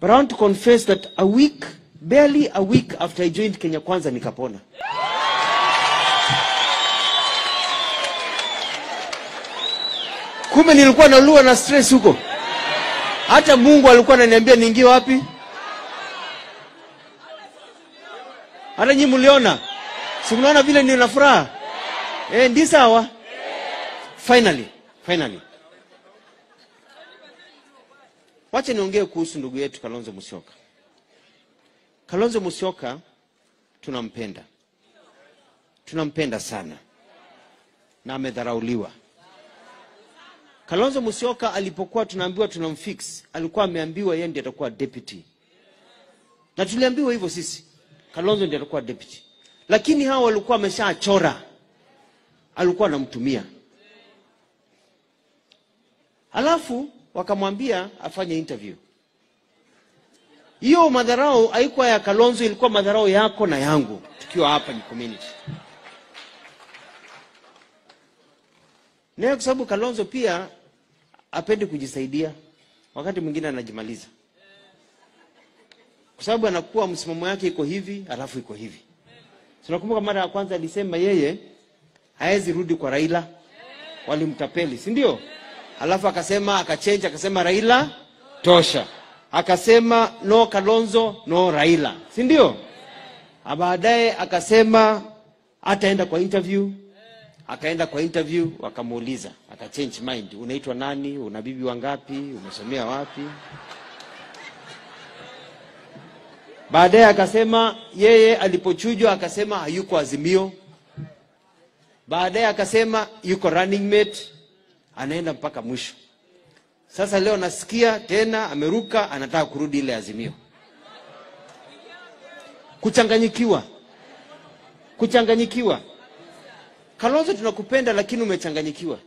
But I want to confess that a week, barely a week after I joined Kenya Kwanza, nikapona. Kumbe nilikuwa nalua na stress huko. Hata Mungu alikuwa ananiambia niingie wapi? Hata nyinyi mliona? Si mnaona vile nina furaha? Ndi sawa? Finally, finally. Wacha niongee kuhusu ndugu yetu Kalonzo Musyoka. Kalonzo Musyoka tunampenda. Tunampenda sana. Na amedharauliwa. Kalonzo Musyoka alipokuwa tunaambiwa tunamfix, alikuwa ameambiwa yeye ndiye atakuwa deputy. Na tuliambiwa hivyo sisi. Kalonzo ndiye atakuwa deputy. Lakini hao walikuwa wameshachora. Alikuwa anamtumia. Alafu wakamwambia afanye interview. Hiyo madharau haikuwa ya Kalonzo, ilikuwa madharau yako na yangu tukiwa hapa ni community. Na kwa sababu Kalonzo pia apendi kujisaidia, wakati mwingine anajimaliza. Kwa sababu anakuwa msimamo yake iko hivi, alafu iko hivi. Tunakumbuka mara ya kwanza alisema yeye haezi rudi kwa Raila, walimtapeli, si ndio? Alafu akasema, akachange, akasema Raila tosha. Akasema no Kalonzo, no Raila, si ndio? Baadaye akasema ataenda kwa interview. Akaenda kwa interview, wakamuuliza, akachange mind, unaitwa nani, una bibi wangapi, umesomea wapi? Baadaye akasema yeye alipochujwa akasema hayuko Azimio. Baadaye akasema yuko running mate, anaenda mpaka mwisho. Sasa leo nasikia tena ameruka, anataka kurudi ile Azimio. Kuchanganyikiwa. Kuchanganyikiwa. Kalonzo tunakupenda lakini umechanganyikiwa.